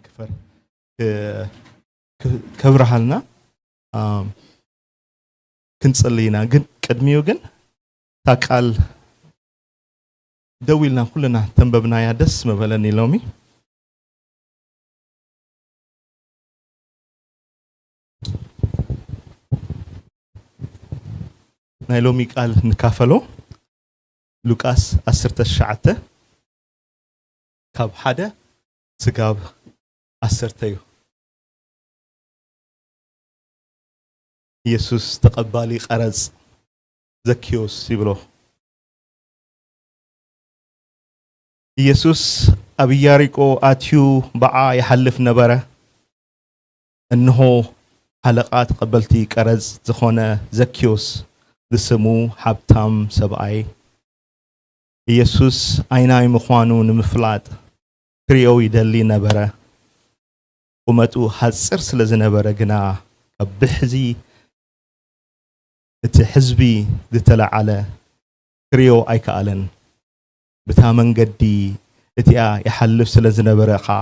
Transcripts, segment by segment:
ክፈር ክ- ክ- ከብርሃልና ኣም፣ ክንጽሊ ኢና። ግን ቅድሚኡ ግን እታ ቃል ደው ኢልና ኩልና ተንበብናያ ደስ ምበለኒ ሎሚ። ናይ ሎሚ ቃል ንካፈሎ። ሉቃስ ዓሰርተ ትሽዓተ ካብ ሓደ ስጋብ ዓሰርተ እዩ። ኢየሱስ ተቐባሊ ቀረጽ ዘኪዮስ ይብሎ። ኢየሱስ ኣብ ኢያሪቆ ኣትዩ ብኣ ይሓልፍ ነበረ። እንሆ ሓለቓ ተቐበልቲ ቀረጽ ዝኾነ ዘኪዮስ ዝስሙ ሃብታም ሰብኣይ ኢየሱስ ኣይናይ ምዃኑ ንምፍላጥ ክርእዮ ይደሊ ነበረ። ቁመቱ ሓጺር ስለ ዝነበረ ግና ካብ ብሕዚ እቲ ሕዝቢ ዝተለዓለ ክርእዮ ኣይከኣለን። ብታ መንገዲ እቲኣ ይሓልፍ ስለ ዝነበረ ኸኣ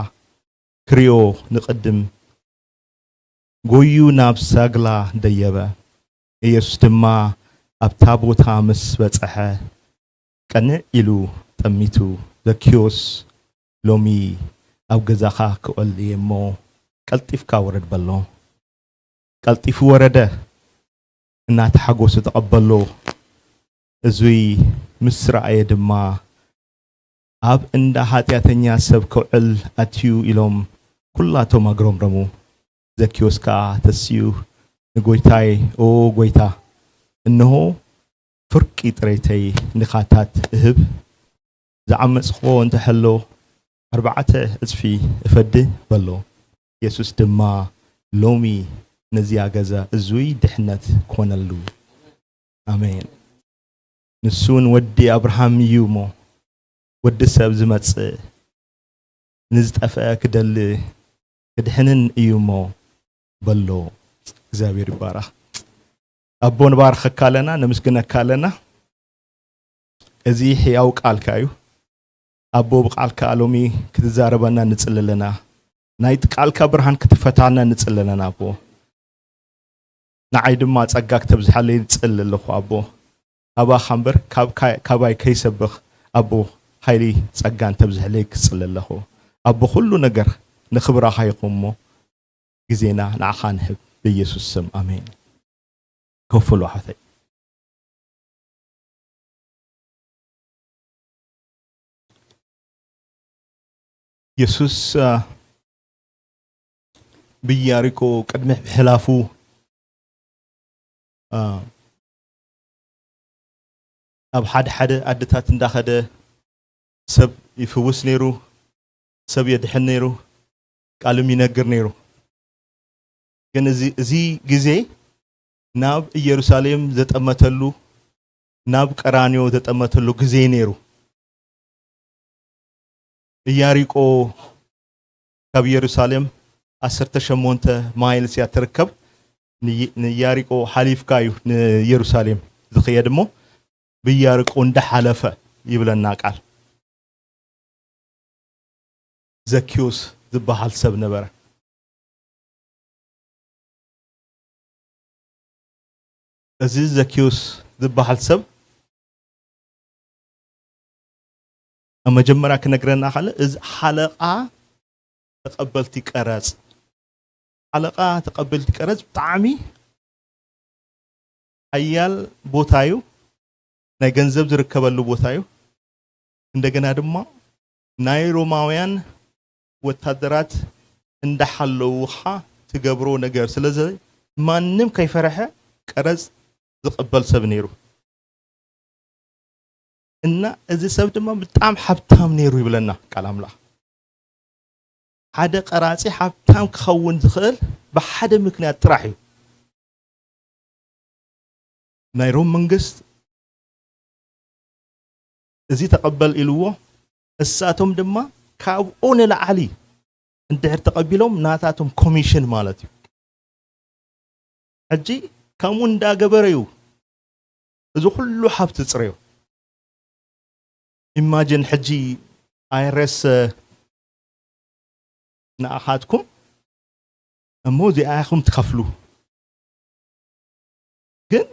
ክርእዮ ንቕድም ጎዩ ናብ ሳግላ ደየበ። ኢየሱስ ድማ ኣብታ ቦታ ምስ በጽሐ ቅንዕ ኢሉ ጠሚቱ፣ "ዘኪዮስ፣ ሎሚ ኣብ ገዛኻ ክውዕል እየ እሞ ቀልጢፍካ ውረድ" በሎ። ቀልጢፉ ወረደ፣ እናተሓጎሰ ተቐበሎ። እዙይ ምስ ረኣየ ድማ፣ "ኣብ እንዳ ኃጢኣተኛ ሰብ ክውዕል ኣትዩ" ኢሎም ኩላቶም ኣግረምረሙ። ዘኪዮስ ከኣ ተሲኡ ንጎይታይ፣ "ኦ ጎይታ፣ እንሆ ፍርቂ ጥሬተይ ንኻታት እህብ፣ ዝዓመጽኽዎ እንተሐሎ ኣርባዕተ እጽፊ እፈዲ" በሎ። የሱስ ድማ፣ "ሎሚ ነዚኣ ገዛ እዙይ ድሕነት ኮነሉ።" ኣሜን። ንሱ እውን ወዲ ኣብርሃም እዩ እሞ፣ ወዲ ሰብ ዝመጽእ ንዝጠፍአ ክደሊ ክድሕንን እዩ እሞ በሎ። እግዚኣብሔር ይባረኽ። ኣቦ፣ ንባርኸካ ኣለና፣ ነመስግነካ ኣለና። እዚ ሕያው ቃልካ እዩ። ኣቦ፣ ብቃልካ ሎሚ ክትዛረበና ንጽሊ ኣለና። ናይ ቃልካ ብርሃን ክትፈታና ንጽሊ ኣለና ኣቦ። ንዓይ ድማ ጸጋ ክተብዝሓለይ እጽሊ ኣለኹ ኣቦ። ካባኻ እምበር ካብ ካ-፣ ካባይ ከይሰብኽ ኣቦ፣ ሓይሊ ጸጋን ተብዝሕለይ ክጽሊ ኣለኹ። ኣቦ፣ ኩሉ ነገር ንኽብራኻ ይኹን እሞ ግዜና ንዓኻ ንህብ ብኢየሱስ ስም ኣሜን። ከፍሉ ሓተይ። የሱስ፣ አ፣ ብያሪኮ ቅድሚ ምሕላፉ፣ አ፣ ኣብ ሓደ ሓደ ኣድታት እንዳኸደ ሰብ ይፍውስ ነይሩ፣ ሰብ የድሕን ነይሩ፣ ቃልም ይነግር ነይሩ። ግን እዚ፣ እዚ ግዜ ናብ ኢየሩሳሌም ዘጠመተሉ፣ ናብ ቀራንዮ ዘጠመተሉ ግዜ ነይሩ። ኢያሪቆ ካብ ኢየሩሳሌም ዓሰርተ ሸሞንተ ማይልስ እያ ትርከብ። ንይ-፣ ንኢያሪቆ ሓሊፍካ እዩ ንኢየሩሳሌም ዝኽየድ እሞ፣ ብኢያሪቆ እንዳሓለፈ ይብለና ቃል። ዘኪዮስ ዝበሃል ሰብ ነበረ። እዚ ዘኪዮስ ዝበሃል ሰብ ኣብ መጀመርያ ክነግረና ከሎ፣ እዚ ሓለቓ ተቐበልቲ ቀረጽ፣ ሓለቓ ተቐበልቲ ቀረጽ ብጣዕሚ ሓያል ቦታ እዩ። ናይ ገንዘብ ዝርከበሉ ቦታ እዩ። እንደገና ድማ ናይ ሮማውያን ወታደራት እንዳሓለውኻ ትገብሮ ነገር፣ ስለዚ ማንም ከይፈረሐ ቀረጽ ዝቕበል ሰብ ነይሩ። እና እዚ ሰብ ድማ ብጣዕሚ ሃብታም ነይሩ ይብለና ቃል ኣምላኽ። ሓደ ቀራጺ ሃብታም ክኸውን ዝኽእል ብሓደ ምክንያት ጥራሕ እዩ። ናይ ሮም መንግስት እዚ ተቐበል ኢልዎ፣ እሳቶም ድማ ካብኡ ንላዕሊ እንድሕር ተቐቢሎም ናታቶም ኮሚሽን ማለት እዩ። ሕጂ ከምኡ እንዳገበረ እዩ እዚ ኩሉ ሃብቲ ዝጽረዮ። ኢማጂን ሕጂ ኣይረስ ንኣኻትኩም እሞ እዚኣ ኢኹም ትኸፍሉ። ግን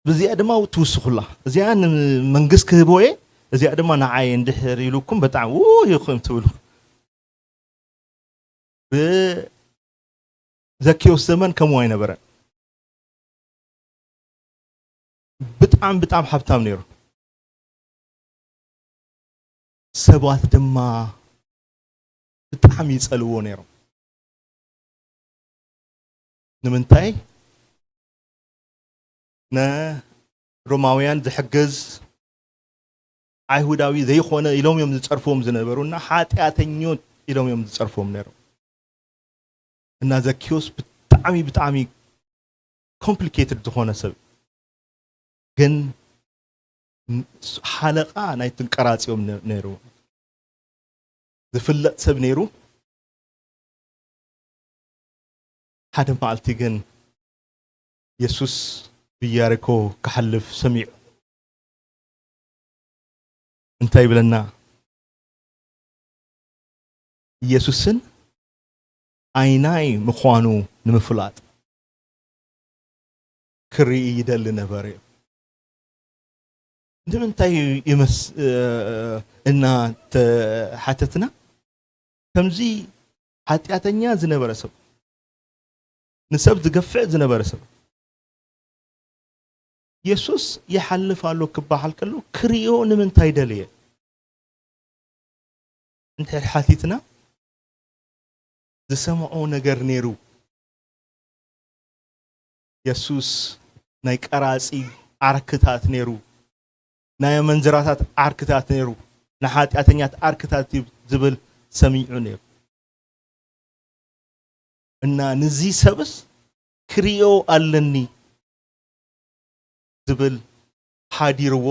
ብዚኣ ድማ ትውስኹላ። እዚኣ ንመንግስት ክህቦ እየ፣ እዚኣ ድማ ንዓይ እንድሕር ኢሉኩም በጣም ውይ ኢኹም ትብሉ። ብዘኪዮስ ዘመን ከምኡ ኣይነበረን። ብጣም ብጣም ሃብታም ነይሩ። ሰባት ድማ ብጣዕሚ ይጸልዎ ነይሮም። ንምንታይ? ንሮማውያን ዝሕግዝ ኣይሁዳዊ ዘይኾነ ኢሎም እዮም ዝጸርፍዎም ዝነበሩ እና ሓጢኣተኞት ኢሎም እዮም ዝጸርፍዎም ነይሮም። እና ዘኪዮስ ብጣዕሚ ብጣዕሚ ኮምፕሊኬትድ ዝኾነ ሰብ ግን ሓለቓ ናይትን ቀራጺኦም ነይሩ። ዝፍለጥ ሰብ ነይሩ። ሓደ መዓልቲ ግን የሱስ ብያሪኮ ክሓልፍ ሰሚዑ። እንታይ ይብለና? ኢየሱስን ኣይናይ ምዃኑ ንምፍላጥ ክርኢ ይደሊ ነበረ። ንምንታይ ይመስ-፣ እ-፣ እና ተሓተትና፣ ከምዚ ሓጢኣተኛ ዝነበረ ሰብ፣ ንሰብ ዝገፍዕ ዝነበረ ሰብ፣ የሱስ ይሓልፍ ኣሎ ክበሃል ከሎ ክርእዮ ንምንታይ ደለየ? እንድሕር ሓቲትና፣ ዝሰምዖ ነገር ነይሩ። የሱስ ናይ ቀራጺ ዓርክታት ነይሩ፣ ናይ ኣመንዝራታት ዓርክታት ነይሩ፣ ንሓጢኣተኛት ዓርክታት እዩ ዝብል ሰሚዑ ነይሩ። እና ንዚ ሰብስ ክርእዮ ኣለኒ ዝብል ሓዲርዎ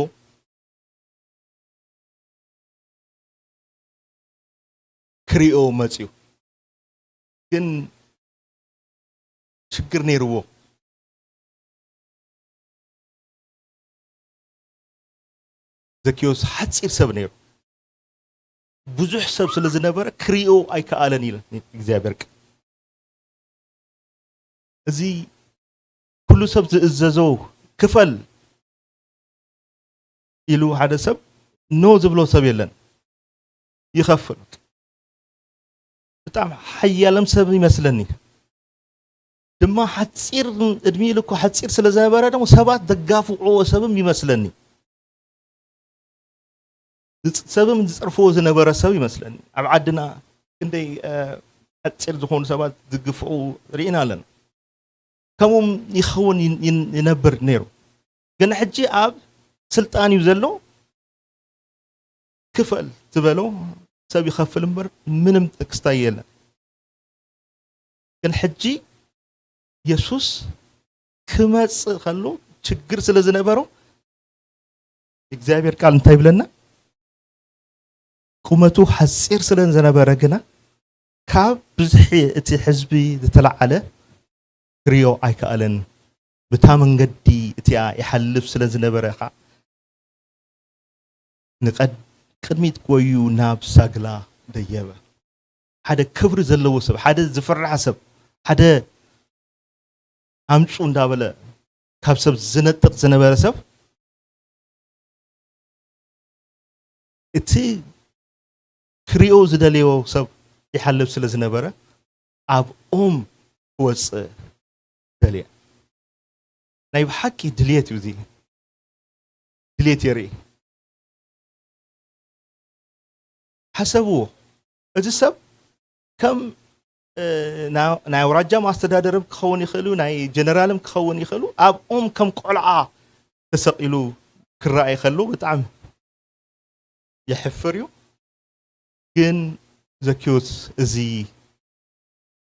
ክርእዮ መጽዩ። ግን ሽግር ነይርዎ። ዘኪዮስ ሓጺር ሰብ ነይሩ። ብዙሕ ሰብ ስለ ዝነበረ ክርእዮ ኣይከኣለን ኢለ እግዚኣብሔር ቃል። እዚ ኩሉ ሰብ ዝእዘዞ ክፈል ኢሉ ሓደ ሰብ ኖ ዝብሎ ሰብ የለን። ይኸፍል። ብጣዕሚ ሓያለም ሰብ ይመስለኒ። ድማ ሓጺር፣ እድሜ ልኩ ሓጺር ስለ ዝነበረ ደግሞ ሰባት ዘጋፍዕዎ ሰብም ይመስለኒ። ዝጽ-፣ ሰብም ዝጸርፍዎ ዝነበረ ሰብ ይመስለኒ። ኣብ ዓድና ክንደይ፣ እ፣ ሓጺር ዝኾኑ ሰባት ዝግፍዑ ርኢና ኣለና። ከምኡም ይኸውን ይን-፣ ይን-፣ ይነብር ነይሩ። ግን ሕጂ ኣብ ስልጣን እዩ ዘሎ። ክፈል ዝበሎ ሰብ ይኸፍል እምበር ምንም ክስታይ የለን። ግን ሕጂ የሱስ ክመጽእ ከሎ ችግር ስለ ዝነበሮ እግዚኣብሔር ቃል እንታይ ይብለና? ቁመቱ ሓጺር ስለ ዝነበረ ግና ካብ ብዝሒ እቲ ሕዝቢ ዝተለዓለ ክርእዮ ኣይከኣለን። ብታ መንገዲ እቲኣ ይሓልፍ ስለ ዝነበረ ኸዓ ንቐድ-፣ ቅድሚት ጎዩ ናብ ሳግላ ደየበ። ሓደ ክብሪ ዘለዎ ሰብ፣ ሓደ ዝፍራሕ ሰብ፣ ሓደ ኣምጹ እንዳበለ ካብ ሰብ ዝነጥቕ ዝነበረ ሰብ፣ እቲ ክሪኦ ዝደለዮ ሰብ ይሓልፍ ስለ ዝነበረ፣ ኣብ ኦም ክወጽእ ደልየ። ናይ ብሓቂ ድልየት እዩ እዚ። ድልየት የርኢ። ሓሰብዎ፣ እዚ ሰብ ከም፣ እ፣ ና-፣ ናይ ኣውራጃ ማስተዳደርም ክኸውን ይኽእሉ፣ ናይ ጀነራልም ክኸውን ይኽእሉ፣ ኣብ ኦም ከም ቆልዓ ተሰቒሉ ክረኣይ ከሎ ብጣዕሚ የሕፍር እዩ። ግን ዘኪዮስ እዚ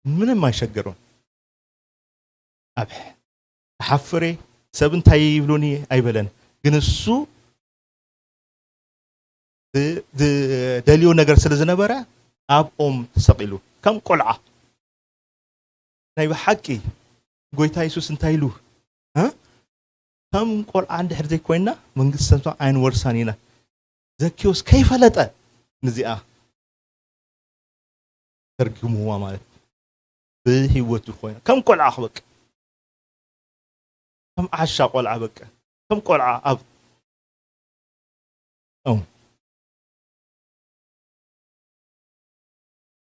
ምንም ኣይሸገሮን። ኣብ ሓፍሬ ሰብ እንታይ ይብሉኒ ኣይበለን። ግን እሱ ዝ-፣ ዝደልዮ ነገር ስለ ዝነበረ ኣብ ኦም ተሰቒሉ ከም ቆልዓ። ናይ ብሓቂ ጎይታ የሱስ እንታይ ኢሉ? እ? ከም ቆልዓ እንድሕር ዘይኮይንና መንግስቲ ሰማይ ኣይንወርሳን ኢና። ዘኪዮስ ከይፈለጠ ንዚኣ ተርጉምዋ ማለት እዩ። ብህይወቱ ኮይና ከም ቆልዓ ክበቅ ከም ዓሻ ቆልዓ በቃ ከም ቆልዓ ኣብ ኦም።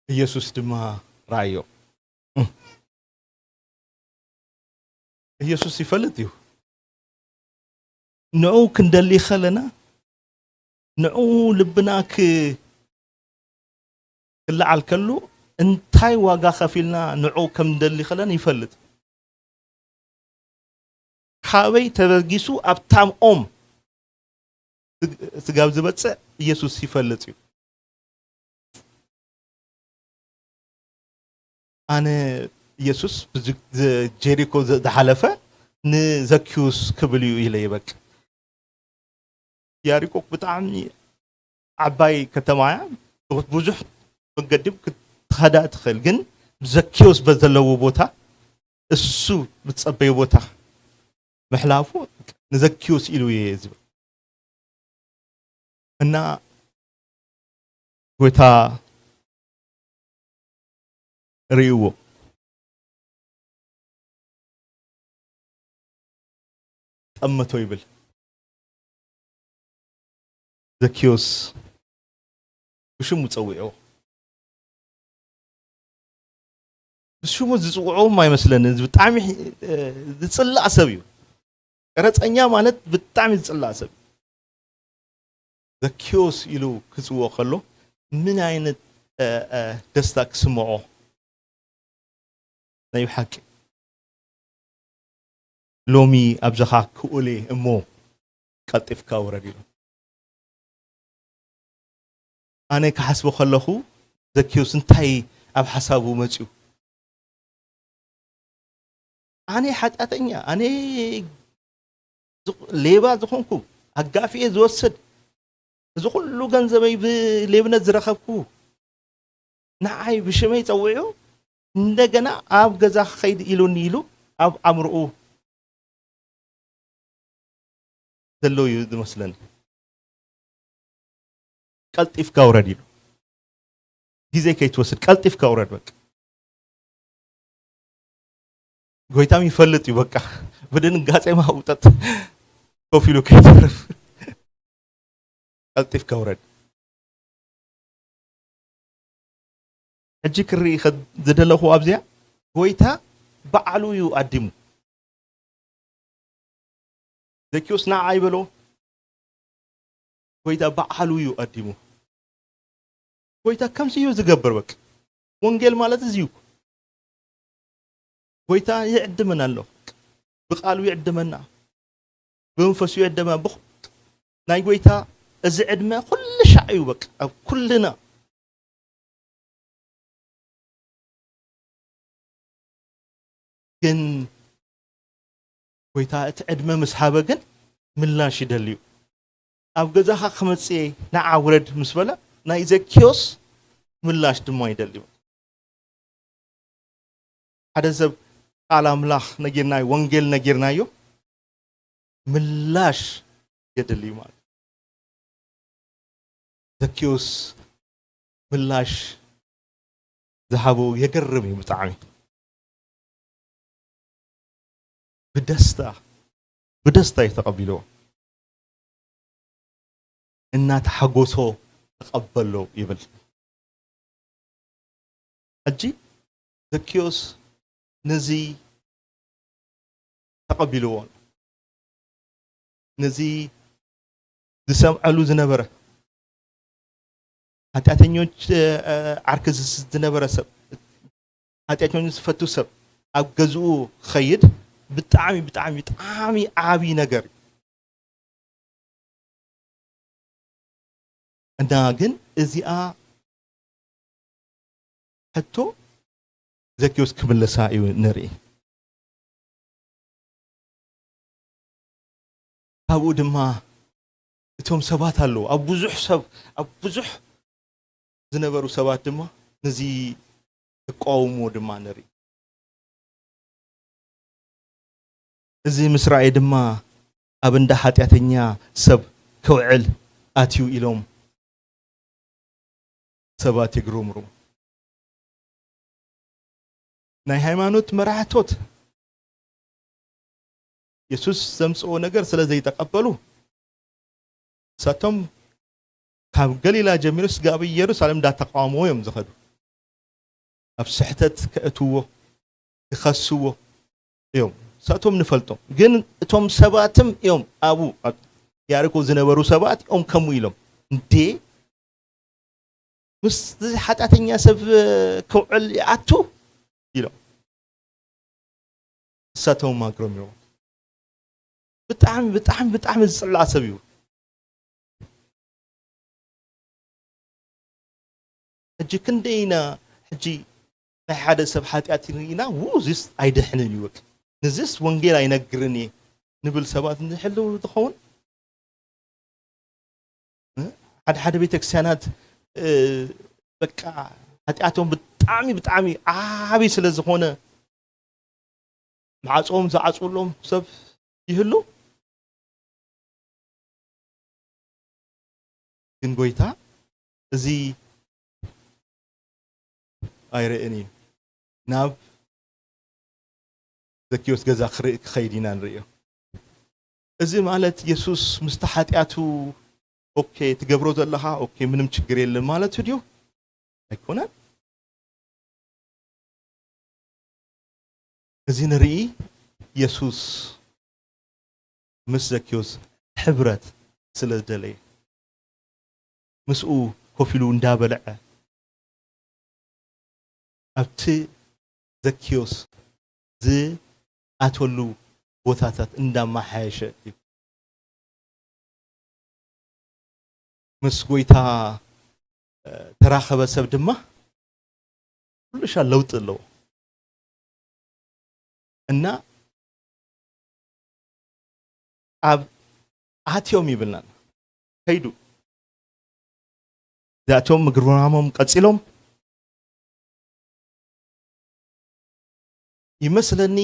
ኢየሱስ ድማ ረኣዮ። እም። ኢየሱስ ይፈልጥ እዩ። ንዑ ክንደሊ ከለና ንዑ ልብና ክ- ክለዓል ከሉ እንታይ ዋጋ ከፊልና ንዑ ከም ንደሊ ከለና ይፈልጥ። ካበይ ተበጊሱ ኣብታም ኦም ስጋብ ዝበጽእ ኢየሱስ ይፈልጥ እዩ። ኣነ ኢየሱስ ብዚ- ጀሪኮ ዝሓለፈ ንዘኪዩስ ክብል እዩ ኢለ ይበቅ። ያሪኮ ብጣዕሚ ዓባይ ከተማ እያ። ብዙሕ መገዲ ክትኸዳ ትኽእል፣ ግን ዘኪዮስ በዘለዎ ቦታ እሱ ብዝጸበዮ ቦታ ምሕላፉ ንዘኪዮስ ኢሉ እየ ዝብል እና ጎይታ ርእይዎ። ጠመቶ ይብል። ዘኪዮስ ብሽሙ ጸዊዕዎ። ብሽሙ ዝጽውዕዎም ኣይመስለንን። እዚ ብጣዕሚ፣ እ፣ ዝጽላእ ሰብ እዩ። ቀረጸኛ ማለት ብጣዕሚ ዝጽላእ ሰብ እዩ። ዘኪዮስ ኢሉ ክጽውዖ ከሎ ምን ዓይነት፣ እ፣ እ፣ ደስታ ክስምዖ ናይ ብሓቂ። ሎሚ ኣብዚኻ ክኡል እየ እሞ ቀልጢፍካ ውረድ ኢሉ። ኣነ ክሓስቦ ከለኹ ዘኪዮስ እንታይ ኣብ ሓሳቡ መጽዩ? ኣነ ሓጢኣተኛ፣ ኣነ ዝኽ- ሌባ ዝኾንኩ፣ ኣጋፊኤ ዝወስድ፣ እዚ ኩሉ ገንዘበይ ብሌብነት ዝረኸብኩ፣ ንዓይ ብሽመይ ጸዊዑ፣ እንደገና ኣብ ገዛ ክኸይድ ኢሉኒ ኢሉ ኣብ ኣእምሮኡ ዘሎ እዩ ዝመስለኒ። ቀልጢፍካ ውረድ ኢሉ። ግዜ ከይትወስድ ቀልጢፍካ ውረድ በቃ። ጎይታም ይፈልጥ እዩ በቃ። ብድንጋጼ ማውጠጥ ኮፍ ኢሉ ከይተርፍ ቀልጢፍካ ውረድ። ሕጂ ክርኢ ከ- ዝደለኹ ኣብዚኣ ጎይታ በዓሉ እዩ ኣዲሙ። ዘኪዮስ ንዓ ኣይበሎ። ጎይታ በዓሉ እዩ ኣዲሙ። ጎይታ ከምዚ እዩ ዝገብር በቃ። ወንጌል ማለት እዚ እዩ። ጎይታ ይዕድመና ኣሎ። ብቃሉ ይዕድመና። ብመንፈሱ ይዕድመና። ብኹ- ናይ ጎይታ እዚ ዕድመ ኩሉ ሻዕ እዩ በቃ። ኣብ ኩልና ግን ጎይታ እቲ ዕድመ ምስ ሃበ ግን ምላሽ ይደልዩ። ኣብ ገዛኻ ክመጽእ እየ ንዓ ውረድ ምስ በለ ናይ ዘኪዮስ ምላሽ ድማ ይደልዩ። ሓደ ሰብ ቃል ኣምላኽ ነጊርናዮ፣ ወንጌል ነጊርናዮ፣ ምላሽ የድልዩ ማለት እዩ። ዘኪዮስ ምላሽ ዝሃቦ የገርም እዩ ብጣዕሚ። ብደስታ፣ ብደስታ እዩ ተቐቢልዎ። እናተሓጎሶ ተቐበሎ ይብል። ሕጂ ዘኪዮስ ነዚ ተቐቢልዎ። ነዚ ዝሰምዐሉ ዝነበረ፣ ሓጢኣተኞች፣ እ፣ እ፣ ዓርኪ ዝስ- ዝነበረ ሰብ፣ ሓጢኣተኞች ዝፈቱ ሰብ ኣብ ገዝኡ ክኸይድ ብጣዕሚ፣ ብጣዕሚ፣ ብጣዕሚ ዓቢ ነገር እዩ። እና ግን እዚኣ ሕቶ ዘኪዮስ ክምልሳ እዩ ንርኢ። ካብኡ ድማ እቶም ሰባት ኣለዉ፣ ኣብ ብዙሕ ሰብ፣ ኣብ ብዙሕ ዝነበሩ ሰባት ድማ ነዚ ክቃወምዎ ድማ ንርኢ። እዚ ምስ ረኣየ ድማ ኣብ እንዳ ሓጢኣተኛ ሰብ ክውዕል ኣትዩ ኢሎም ሰባት ይግርምሩ። ናይ ሃይማኖት መራሕቶት የሱስ ዘምጽኦ ነገር ስለ ዘይተቐበሉ፣ ንሳቶም ካብ ገሊላ ጀሚሩ ስጋብ ኢየሩሳሌም እንዳተቃወምዎ እዮም ዝኸዱ። ኣብ ስሕተት ከእትዎ፣ ክኸስዎ እዮም። ንሳቶም ንፈልጦም። ግን እቶም ሰባትም እዮም ኣብኡ፣ ኣብ ያሪኮ ዝነበሩ ሰባት እዮም ከምኡ ኢሎም። "እንዴ፣ ምስ እዚ ሓጢኣተኛ ሰብ ክውዕል ይኣቱ?" ኢሎም። ንሳቶም ኣግረምዎ። ብጣዕሚ፣ ብጣዕሚ፣ ብጣዕሚ ዝጽላእ ሰብ እዩ። ሕጂ ክንደይ ኢና፣ ሕጂ ናይ ሓደ ሰብ ሓጢኣት ርኢና፣ "ው፣ እዚስ ኣይድሕንን እዩ፣ በቃ፣ ንዚስ ወንጌል ኣይነግርን እየ" ንብል ሰባት ንህልው ዝኸውን? እ? ሓደ ሓደ ቤተክርስትያናት፣ እ፣ በቃ፣ ሓጢኣቶም ብጣዕሚ፣ ብጣዕሚ ዓቢ ስለ ዝኾነ፣ ማዕጾም ዝዓጽውሎም ሰብ ይህሉ? ግን ጎይታ እዚ ኣይርእን እዩ። ናብ ዘኪዮስ ገዛ ክርኢ-፣ ክኸይድ ኢና ንርእዮ። እዚ ማለት የሱስ ምስቲ ሓጢኣቱ፣ "ኦኬ፣ ትገብሮ ዘለኻ፣ ኦኬ፣ ምንም ችግር የለን" ማለቱ ድዩ? ኣይኮነን። እዚ ንርኢ፣ የሱስ ምስ ዘኪዮስ ሕብረት ስለ ዝደለየ፣ ምስኡ ኮፍ ኢሉ እንዳበልዐ፣ ኣብቲ ዘኪዮስ ዝኣተሉ ቦታታት እንዳመሓየሸ እዩ። ምስ ጎይታ፣ እ፣ ተራኸበ ሰብ ድማ ኩሉ ሻዕ ለውጢ ኣለዎ። እና ኣብ ኣትዮም ይብልና፣ ከይዱ። እዚኣቶም ምግርማሞም ቀጺሎም፣ ይመስለኒ፣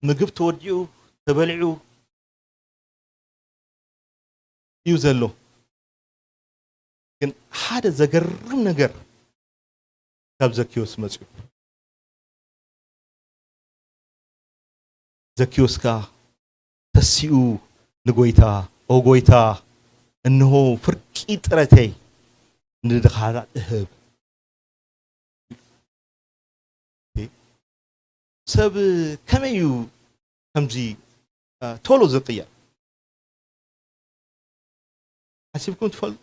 ምግብ ተወዲኡ፣ ተበሊዑ እዩ ዘሎ። ግን ሓደ ዘገርም ነገር ካብ ዘኪዮስ መጺኡ። ዘኪዮስ ከኣ ተሲኡ ንጎይታ፣ "ኦ ጎይታ፣ እንሆ ፍርቂ ጥረተይ ንድኻታት እህብ።" ሰብ ከመይ እዩ ከምዚ፣ እ፣ ቶሎ ዝቕየር? ሓሲብኩም ትፈልጡ?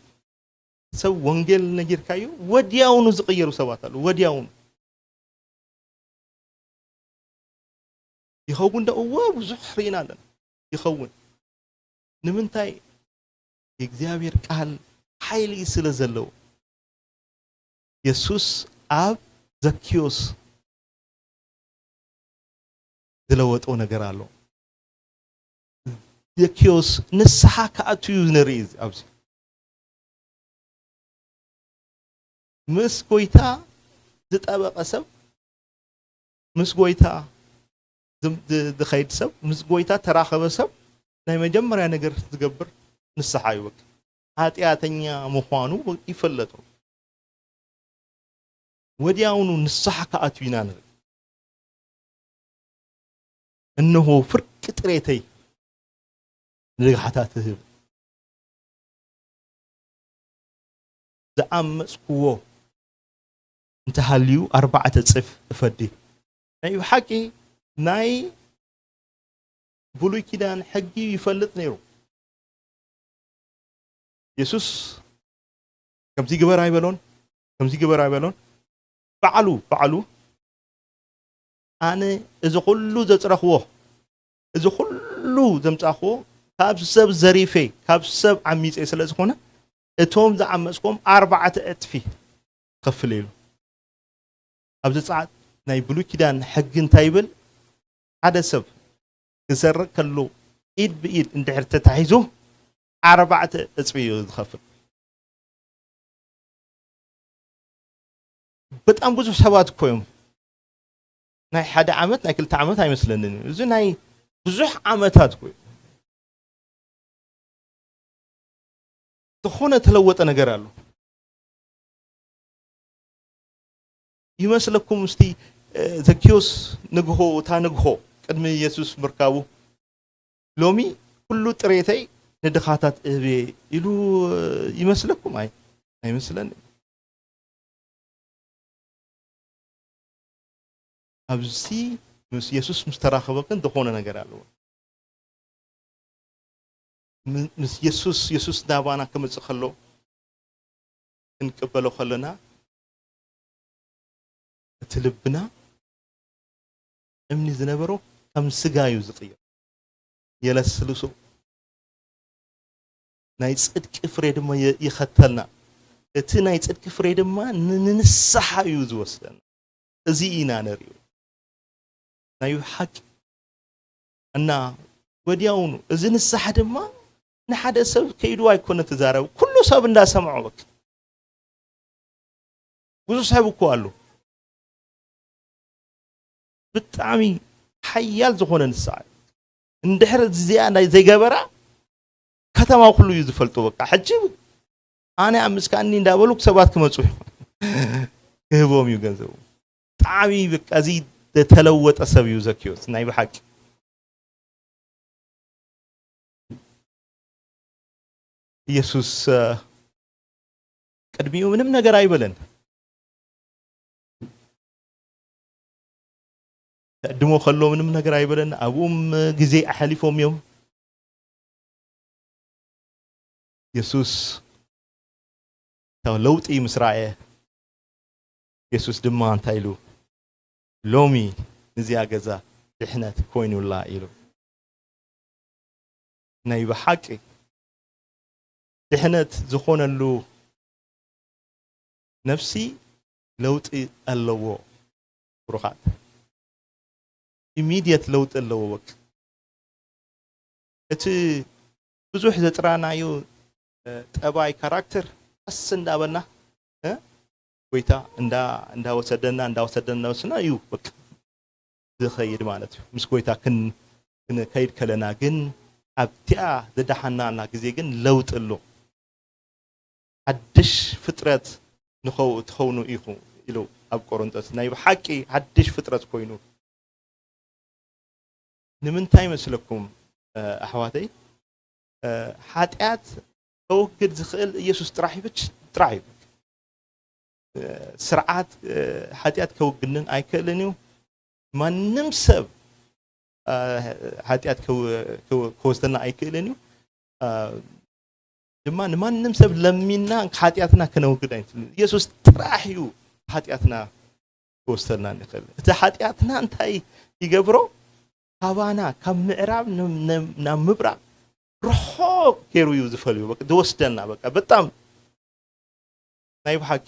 ሰብ ወንጌል ነጊርካዮ ወዲያውኑ ዝቕየሩ ሰባት ኣለዉ። ወዲያውኑ። ይኸውን ዶ? እወ፣ ብዙሕ ርኢና ኣለና። ይኸውን። ንምንታይ? የእግዚኣብሔር ቃል ሓይሊ ስለ ዘለዎ። የሱስ ኣብ ዘኪዮስ ዝለወጦ ነገር ኣሎ። ዘኪዮስ ንስሓ ክኣቱ እዩ ንርኢ ኣብዚ። ምስ ጎይታ ዝጠበቐ ሰብ፣ ምስ ጎይታ ዝም-፣ ዝ-፣ ዝኸይድ ሰብ፣ ምስ ጎይታ ተራኸበ ሰብ፣ ናይ መጀመርያ ነገር ዝገብር ንስሓ እዩ። በቃ፣ ሓጢኣተኛ ምዃኑ ይፈለጦ። ወዲያውኑ ንስሓ ክኣትው ኢና ንርኢ። "እንሆ ፍርቂ ጥሬተይ ንድግሓታት እህብ። ዝኣመጽክዎ እንተሃልዩ ኣርባዕተ እጽፍ እፈዲ።" ናይ ብሓቂ ናይ ብሉይ ኪዳን ሕጊ ይፈልጥ ነይሩ። የሱስ ከምዚ ግበር ኣይበሎን፣ ከምዚ ግበር ኣይበሎን። ባዕሉ፣ ባዕሉ፣ "ኣነ እዚ ኩሉ ዘጽረኽዎ፣ እዚ ኩሉ ዘምጻኽዎ ካብ ሰብ ዘሪፌ፣ ካብ ሰብ ዓሚጸ ስለ ዝኾነ፣ እቶም ዝዓመጽክዎም ኣርባዕተ እጥፊ ከፍል" ኢሉ። ኣብ ዘጸኣት ናይ ብሉይ ኪዳን ሕጊ እንታይ ይብል? ሓደ ሰብ ክሰርቕ ከሎ ኢድ ብኢድ እንድሕር ተታሒዙ ኣርባዕተ እጽፊ እዩ ዝኸፍል። በጣም ብዙሕ ሰባት እኮ እዮም። ናይ ሓደ ዓመት፣ ናይ ክልተ ዓመት ኣይመስለንን እዩ። እዚ ናይ ብዙሕ ዓመታት እኮ እዩ። ዝኾነ ተለወጠ ነገር ኣሎ። ይመስለኩም እስቲ እ፣ ዘኪዮስ ንግሆ፣ እታ ንግሆ ቅድሚ የሱስ ምርካቡ፣ "ሎሚ ኩሉ ጥሬተይ ንድኻታት እህብ እየ" ኢሉ፣ እ፣ ይመስለኩም? ኣይ-፣ ኣይመስለንን። ኣብዚ ምስ የሱስ ምስ ተራኸበ ግን ዝኾነ ነገር ኣለዎ። ም-፣ ምስ የሱስ፣ የሱስ ናባና ክመጽእ ከሎ ክንቅበሎ ከለና፣ እቲ ልብና እምኒ ዝነበሮ ከም ስጋ እዩ ዝቕየር። የለስልሶ። ናይ ጽድቂ ፍሬ ድማ የ-፣ ይኸተልና። እቲ ናይ ጽድቂ ፍሬ ድማ ን-፣ ንንስሓ እዩ ዝወስደና። እዚ ኢና ንርእዮ። ናይ ሓቂ። እና ወዲያውኑ እዚ ንስሓ ድማ ንሓደ ሰብ ከይዱ ኣይኮነ ተዛረቡ። ኩሉ ሰብ እንዳሰምዖ በቃ። ብዙሕ ሰብ እኮ ኣሎ። ብጣዕሚ ሓያል ዝኾነ ንስሓ። እንድሕር እዚኣ ናይ ዘይገበራ ከተማ ኩሉ እዩ ዝፈልጦ። በቃ ሕጂ ኣነ ኣብ ምስካኒ እንዳበሉ ሰባት ክመጹ ይኾን። ክህቦም እዩ ገንዘቡ። ብጣዕሚ በቃ እዚ ዝተለወጠ ሰብ እዩ ዘኪዮስ ናይ ብሓቂ። ኢየሱስ፣ እ፣ ቅድሚኡ ምንም ነገር ኣይበለን። ተዕድሞ ከሎ ምንም ነገር ኣይበለን። ኣብኡም ግዜ ኣሕሊፎም እዮም። የሱስ እታ ለውጢ ምስ ረኣየ፣ የሱስ ድማ እንታይ ኢሉ? "ሎሚ ንዚኣ ገዛ ድሕነት ኮይኑላ" ኢሉ። ናይ ብሓቂ ድሕነት ዝኾነሉ ነፍሲ ለውጢ ኣለዎ። ብሩኻት፣ ኢሚድየት ለውጢ ኣለዎ። በቃ እቲ ብዙሕ ዘጥራናዩ፣ እ፣ ጠባይ፣ ካራክተር ቀስ እንዳበልና፣ እ፣ ጎይታ እንዳ-፣ እንዳወሰደና፣ እንዳወሰደና፣ ወስና እዩ በቃ ዝኸይድ ማለት እዩ። ምስ ጎይታ ክን-፣ ክንከይድ ከለና ግን፣ ኣብቲኣ ዝደሓናና ግዜ ግን ለውጢ ኣሎ። ሓድሽ ፍጥረት ንኸው-፣ ትኸውኑ ኢኹ ኢሉ ኣብ ቆሮንቶስ። ናይ ብሓቂ ሓድሽ ፍጥረት ኮይኑ። ንምንታይ መስለኩም፣ እ፣ ኣሕዋተይ? እ፣ ሓጢኣት ከወግድ ዝኽእል ኢየሱስ ጥራሕ እዩ፣ ብች-፣ ጥራሕ እዩ። እ፣ ስርዓት፣ እ፣ ሓጢኣት ከወግድን ኣይክእልን እዩ። ማንም ሰብ፣ እ፣ ሓጢኣት ከው-፣ ከው-፣ ከወስደልና ኣይክእልን እዩ። እ፣ ድማ ንማንም ሰብ ለሚንና ሓጢኣትና ከነወግድ ኣይንክእልን። ኢየሱስ ጥራሕ እዩ ሓጢኣትና ክወስደልና ንኽእል። እቲ ሓጢኣትና እንታይ ይገብሮ? ካባና፣ ካብ ምዕራብ ን-፣ ን-፣ ናብ ምብራቕ ርሑቕ ገይሩ እዩ ዝፈልዮ። በቃ ዝወስደልና፣ በቃ በጣም ናይ ብሓቂ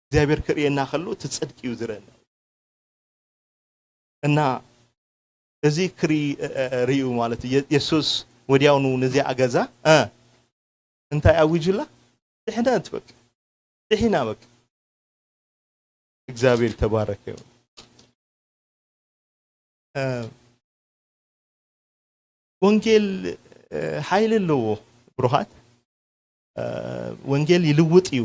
እግዚኣብሔር ክርእየና ከሎ እቲ ጽድቂ እዩ ዝርእየና። እና እዚ ክሪ-፣ እ-፣ እ-፣ ርእዩ ማለት እዩ። የ-፣ የሱስ ወዲያውኑ ነዚኣ ገዛ፣ እ፣ እንታይ ኣዊጁላ? ድሕነት በቃ። ድሒና በቃ። እግዚኣብሔር ተባረከ ይሁን። እ፣ ወንጌል፣ እ፣ ሓይሊ ኣለዎ ብሩኻት። እ፣ ወንጌል ይልውጥ እዩ።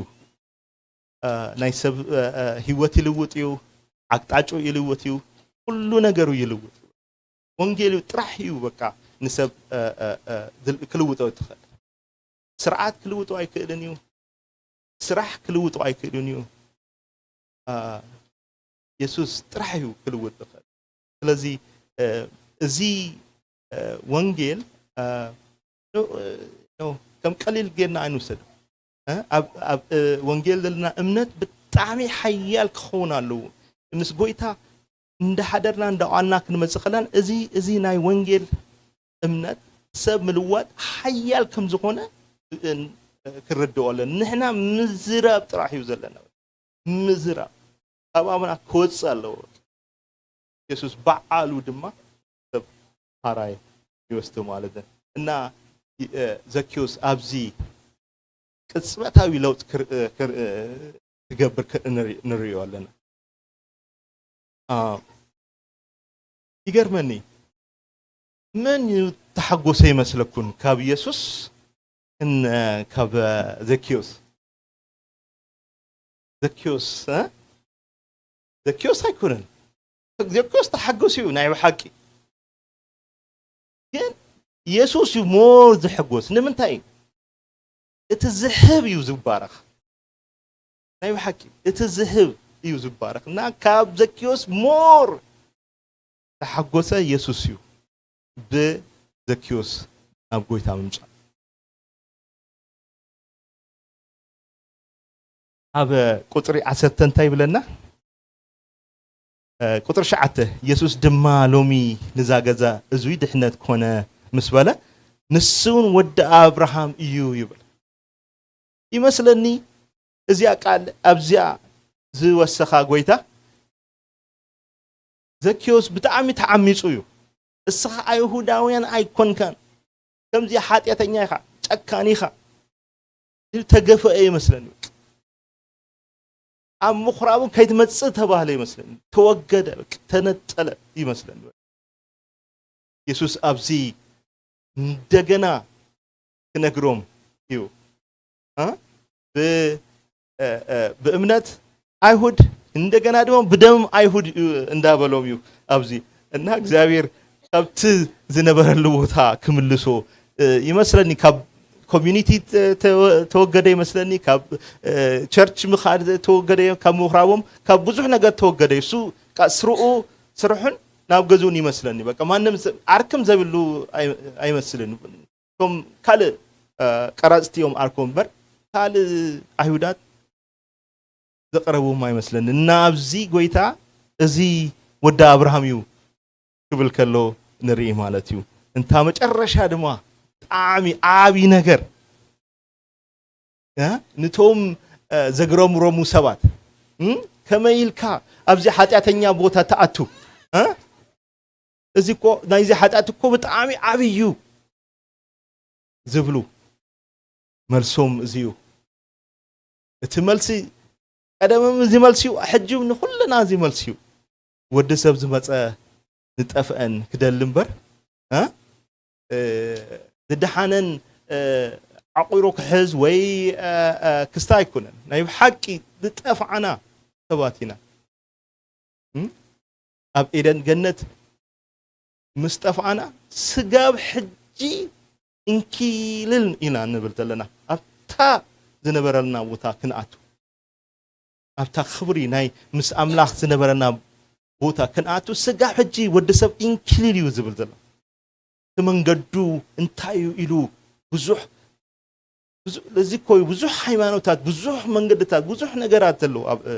እ፣ ናይ ሰብ፣ እ፣ እ፣ ህይወት ይልውጥ እዩ። ኣቅጣጫኡ ይልውጥ እዩ። ኩሉ ነገሩ ይልውጥ እዩ። ወንጌል እዩ ጥራሕ እዩ በቃ ንሰብ፣ እ፣ እ፣ እ፣ ዝል-፣ ክልውጦ ትኽእል። ስርዓት ክልውጦ ኣይክእልን እዩ። ስራሕ ክልውጦ ኣይክእልን እዩ። እ፣ የሱስ ጥራሕ እዩ ክልውጥ ዝኽእል። ስለዚ፣ እ፣ እዚ፣ እ፣ ወንጌል፣ እ፣ ኖ-፣ ኖ-፣ ከም ቀሊል ጌርና ኣይንውሰዶ። እ፣ ኣብ፣ ኣብ፣ እ፣ ወንጌል ዘለና እምነት ብጣዕሚ ሓያል ክኸውን ኣለዎ። ምስ ጎይታ እንዳሓደርና እንዳዋልና ክንመጽእ ከለና እዚ፣ እዚ ናይ ወንጌል እምነት ሰብ ምልዋጥ ሓያል ከም ዝኾነ፣ እ፣ እ፣ ክርድኦ ኣለና። ንሕና ምዝራብ ጥራሕ እዩ ዘለና። ምዝራብ ካብ ኣምና ክወጽእ ኣለዎ። የሱስ በዓሉ ድማ ሰብ ሓራይ ይወስዶ ማለት ነው። እና፣ እ፣ ዘኪዮስ ኣብዚ ቅጽበታዊ ለውጥ ክር-፣ እ፣ ክር-፣ እ፣ ክገብር ክ-፣ ንሪ-፣ ንሪኦ ኣለና። አ፣ ይገርመኒ፣ መን እዩ ተሓጎሰ ይመስለኩን? ካብ የሱስ ን-፣ ካብ ዘኪዮስ? ዘኪዮስ፣ እ? ዘኪዮስ ኣይኮነን። ዘኪዮስ ተሓጎስ እዩ ናይ ብሓቂ። ግን የሱስ እዩ ሞር ዝሕጎስ። ንምንታይ እዩ? እቲ ዝህብ እዩ ዝባረኽ። ናይ ብሓቂ እቲ ዝህብ እዩ ዝባረኽ። እና ካብ ዘኪዮስ ሞር ተሓጎሰ የሱስ እዩ። ብዘኪዮስ ናብ ጎይታ ምምጻእ። ኣብ ቁጽሪ ዓሰርተ እንታይ ይብለና? ቁጽሪ ትሽዓተ፣ የሱስ ድማ ሎሚ ንዛ ገዛ እዙይ ድሕነት ኮነ ምስ በለ፣ ንሱ እውን ወዲ ኣብርሃም እዩ ይብል። ይመስለኒ እዚኣ ቃል ኣብዚኣ ዝወሰኻ ጎይታ ዘኪዮስ ብጣዕሚ ተዓሚጹ እዩ። እስኻ ኣይሁዳውያን ኣይኮንካን፣ ከምዚ ሓጢኣተኛ ኢኻ፣ ጨካን ኢኻ፣ ተገፈአ ይመስለኒ። ኣብ ምኹራብን ከይትመጽእ ተባህለ ይመስለኒ። ተወገደ፣ በቃ ተነጠለ ይመስለኒ። የሱስ ኣብዚ እንደገና ክነግሮም እዩ። እ? ብ-፣ እ፣ እ፣ ብእምነት ኣይሁድ እንደገና ድማ ብደም ኣይሁድ እዩ እንዳበሎም እዩ ኣብዚ። እና እግዚኣብሔር ካብቲ ዝነበረሉ ቦታ ክምልሶ፣ እ፣ ይመስለኒ። ካብ ኮሚዩኒቲ ተ-፣ ተ-፣ ተወገደ ይመስለኒ፣ ካብ፣ እ፣ ቸርች ምኻድ ተወገደ፣ ካብ ምኹራቦም፣ ካብ ብዙሕ ነገር ተወገደ። እሱ ቃ-፣ ስርኡ፣ ስርሑን ናብ ገዝኡን ይመስለኒ። በቃ ማንም ዘ-፣ ዓርክም ዘብሉ ኣይ-፣ ኣይመስልን። እቶም ካልእ፣ እ፣ ቀራጽቲ እዮም ዓርኮም እምበር፣ ካልእ ኣይሁዳት ዘቕረብዎም ኣይመስለኒ። እና ኣብዚ ጎይታ፣ "እዚ ወዲ ኣብርሃም እዩ" ክብል ከሎ ንርኢ ማለት እዩ። እንታ መጨረሻ ድማ ብጣዕሚ ዓቢ ነገር፣ እ፣ ንቶም፣ እ፣ ዘግረምረሙ ሰባት፣ እም፣ "ከመይ ኢልካ ኣብዚ ሓጢኣተኛ ቦታ ትኣቱ? እ? እዚ እኮ፣ ናይዚ ሓጢኣት እኮ ብጣዕሚ ዓቢ እዩ" ዝብሉ፣ መልሶም እዚ እዩ። እቲ መልሲ ቀደምም እዚ መልሲ እዩ፣ ሕጂ እውን ንኹልና እዚ መልሲ እዩ። ወዲ ሰብ ዝመጸ ዝጠፍአን ክደሊ እምበር፣ እ? እ፣ ዝደሓነን፣ እ፣ ዓቑሩ ክሕዝ ወይ፣ እ፣ እ፣ ክስታ ኣይኮነን። ናይ ብሓቂ ዝጠፍዓና ሰባት ኢና። እም? ኣብ ኤደን ገነት ምስ ጠፍኣና፣ ስጋብ ሕጂ እንኪልል ኢና ንብል ዘለና። ኣብታ ዝነበረልና ቦታ ክንኣቱ፣ ኣብታ ክብሪ ናይ ምስ ኣምላኽ ዝነበረና ቦታ ክንኣቱ፣ ስጋብ ሕጂ ወዲ ሰብ እንኪልል እዩ ዝብል ዘሎ። እቲ መንገዱ እንታይ እዩ ኢሉ ብዙሕ፣ ብዙ-፣ እዚ እኮ እዩ ብዙሕ ሃይማኖታት፣ ብዙሕ መንገድታት፣ ብዙሕ ነገራት ዘለዉ ኣብ፣ እ፣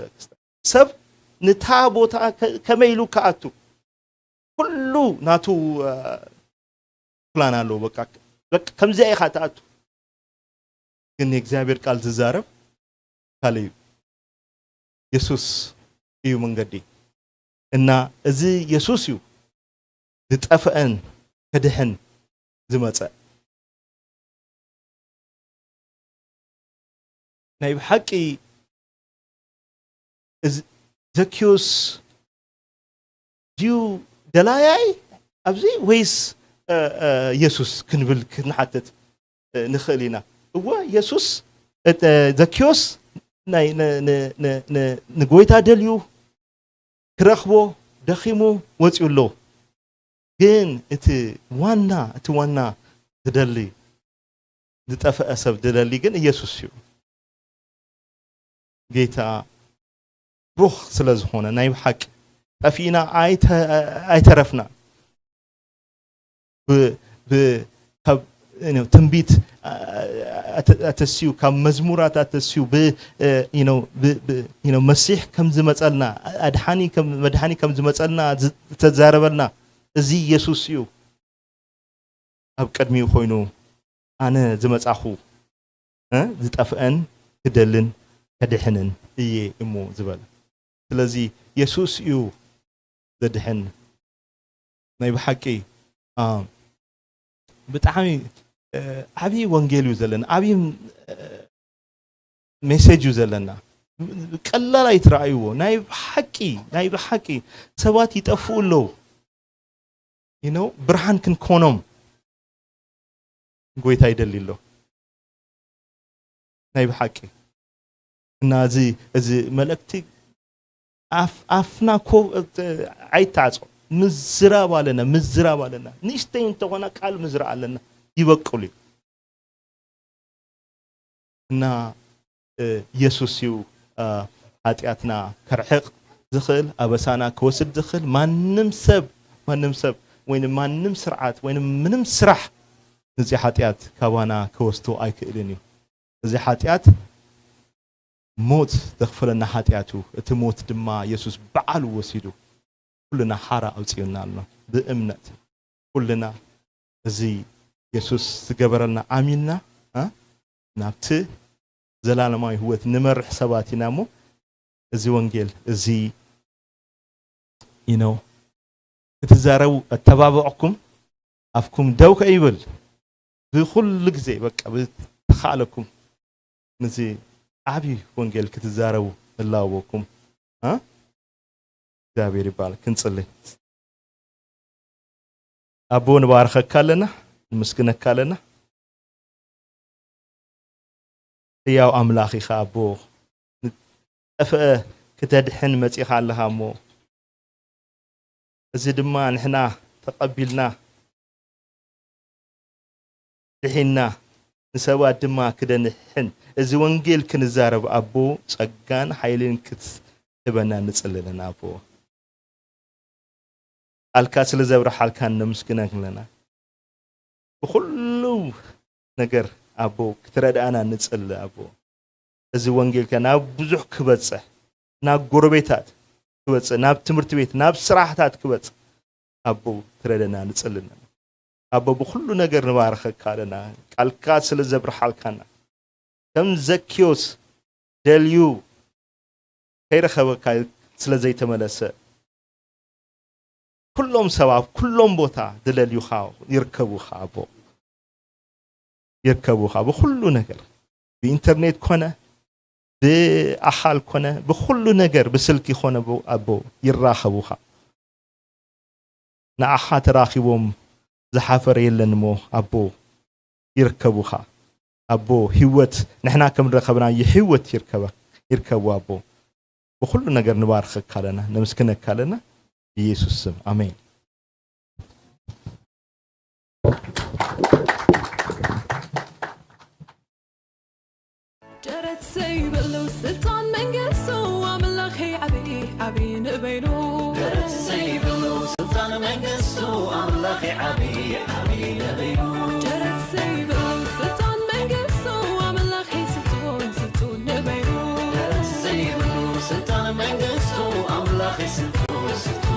ሰብ ንታ ቦታ ከ-፣ ከመይ ኢሉ ክኣቱ፣ ኩሉ ናቱ፣ እ፣ ፕላን ኣለዎ። በቃ፣ በቃ ከምዚኣ ኢኻ ትኣቱ። ግን የእግዚኣብሔር ቃል ዝዛረብ ካልእ እዩ። የሱስ እዩ መንገዲ። እና እዚ የሱስ እዩ ዝጠፍአን ከድሕን ዝመጸ። ናይ ብሓቂ እዚ ዘኪዮስ ድዩ ደላያይ ኣብዚ ወይስ፣ እ፣ እ፣ የሱስ ክንብል ክንሓትት፣ እ፣ ንኽእል ኢና። እወ፣ የሱስ፣ እ፣ ዘኪዮስ ናይ፣ ን-፣ ን-፣ ን-፣ ን-፣ ንጎይታ ደልዩ ክረኽቦ ደኺሙ ወጺኡ ኣሎ። ግን እቲ ዋና፣ እቲ ዋና ዝደሊ፣ ዝጠፍአ ሰብ ዝደሊ ግን ኢየሱስ እዩ። ጌታ ብሩኽ ስለ ዝኾነ ናይ ብሓቂ ጠፊእና ኣይተ-፣ ኣይተረፍና። ብ-፣ ብ-፣ ካብ፣ you know፣ ትንቢት፣ አ-፣ ኣተ-፣ ኣተስዩ፣ ካብ መዝሙራት ኣተስዩ፣ ብ-፣ እ፣ you know፣ ብ-፣ ብ-፣ you know፣ መሲሕ ከም ዝመጸልና፣ ኣድሓኒ ከም፣ መድሓኒ ከም ዝመጸልና ዝ-፣ ዝተዛረበልና እዚ ኢየሱስ እዩ። ኣብ ቅድሚኡ ኮይኑ፣ "ኣነ ዝመጻኹ፣ እ፣ ዝጠፍአን ክደልን ከድሕንን እየ እሞ" ዝበለ። ስለዚ የሱስ እዩ ዘድሕን። ናይ ብሓቂ፣ አ፣ ብጣዕሚ፣ እ፣ ዓብዪ ወንጌል እዩ ዘለና፣ ዓብዪ፣ እ፣ ሜሴጅ እዩ ዘለና። ቀላል ኣይትረኣይዎ። ናይ ብሓቂ፣ ናይ ብሓቂ ሰባት ይጠፍኡ ኣለዉ። You know፣ ብርሃን ክንኮኖም ጎይታ ይደሊ ኣሎ። ናይ ብሓቂ። እና እዚ፣ እዚ መልእክቲ ኣፍና ኣይታዕጾ። ምዝራብ ኣለና፣ ምዝራብ ኣለና። ንእሽተይ እንተኾና ቃል ምዝራብ ኣለና። ይበቁል እዩ። እና የሱስ እዩ ሓጢኣትና ከርሕቕ ዝኽእል፣ ኣበሳና ክወስድ ዝኽእል። ማንም ሰብ፣ ማንም ሰብ ወይ ማንም ስርዓት ወይ ምንም ስራሕ ነዚ ሓጢኣት ካባና ክወስዶ ኣይክእልን እዩ። እዚ ሓጢኣት ሞት ዘኽፈለና ሓጢኣት እዩ። እቲ ሞት ድማ የሱስ በዓሉ ወሲዱ ኩልና ሓራ ኣውፅኡና ኣሎ። ብእምነት ኩልና እዚ የሱስ ዝገበረልና ኣሚንና ናብቲ ዘላለማዊ ህይወት ንመርሕ ሰባት ኢና እሞ፣ እዚ ወንጌል እዚ ኢኖ ክትዛረቡ እተባብዐኩም፣ ኣፍኩም ደው ከይብል ብኩሉ ግዜ በቃ ብተኻእለኩም ነዚ ዓብዪ ወንጌል ክትዛረቡ እላበወኩም። እግዚኣብሔር ይባል። ክንጽሊ። ኣቦ ንባርኸካ ኣለና፣ ንምስግነካ ኣለና። ህያው ኣምላኽ ኢኻ ኣቦ። ንጠፍአ ክተድሕን መጺኻ ኣለኻ እሞ፣ እዚ ድማ ንሕና ተቐቢልና ድሒንና ንሰባት ድማ ክደንሕን እዚ ወንጌል ክንዛረብ ኣቦ ጸጋን ሓይልን ክትህበና ንጽሊ ኣለና ኣቦ። ቃልካ ስለ ዘብርሓልካን ነመስግነክ ኣለና። ብኹሉ ነገር ኣቦ ክትረድኣና ንጽሊ ኣቦ። እዚ ወንጌልካ ናብ ብዙሕ ክበጽሕ፣ ናብ ጎረቤታት ክበጽሕ፣ ናብ ትምህርቲ ቤት፣ ናብ ስራሕታት ክበጽሕ ኣቦ ትረደና ንጽሊ ኣለና። ኣቦ ብኹሉ ነገር ንባርኸካ ኣለና። ቃልካ ስለ ዘብርሓልካና ከም ዘኪዮስ ደልዩ ከይረኸበካ ስለ ዘይተመለሰ ኩሎም ሰብ ኣብ ኩሎም ቦታ ዝደልዩኻ ይርከቡኻ ኣቦ። ይርከቡኻ ብኹሉ ነገር፣ ብኢንተርኔት ኮነ ብኣኻል ኮነ ብኹሉ ነገር ብስልኪ ኮነ ኣቦ ይራኸቡኻ። ንዓኻ ተራኺቦም ዝሓፈረ የለን እሞ ኣቦ ይርከቡኻ ኣቦ። ህይወት ንሕና ከም ረኸብናዮ ህይወት ይርከቡ ኣቦ። ብኹሉ ነገር ንባርኸካ ኣለና፣ ነመስግነካ ኣለና። ብኢየሱስ ስም ኣሜን። ደረት ዘይብሉ ስልጣን መንግስቱ ኣምላኸይ ዓብዪ ዓብዪ ንበይኑ። ደረት ዘይብሉ ስልጣን መንግስቱ ኣምላኸይ ዓብዪ ዓብዪ ንበይኑ። ደረት ዘይብሉ ስልጣን መንግስቱ ኣምላኸይ ስልጡን ስልጡን ንበይኑ። ደረት ዘይብሉ ስልጣን መንግስቱ ኣምላኸይ ስልጡን ስልጡን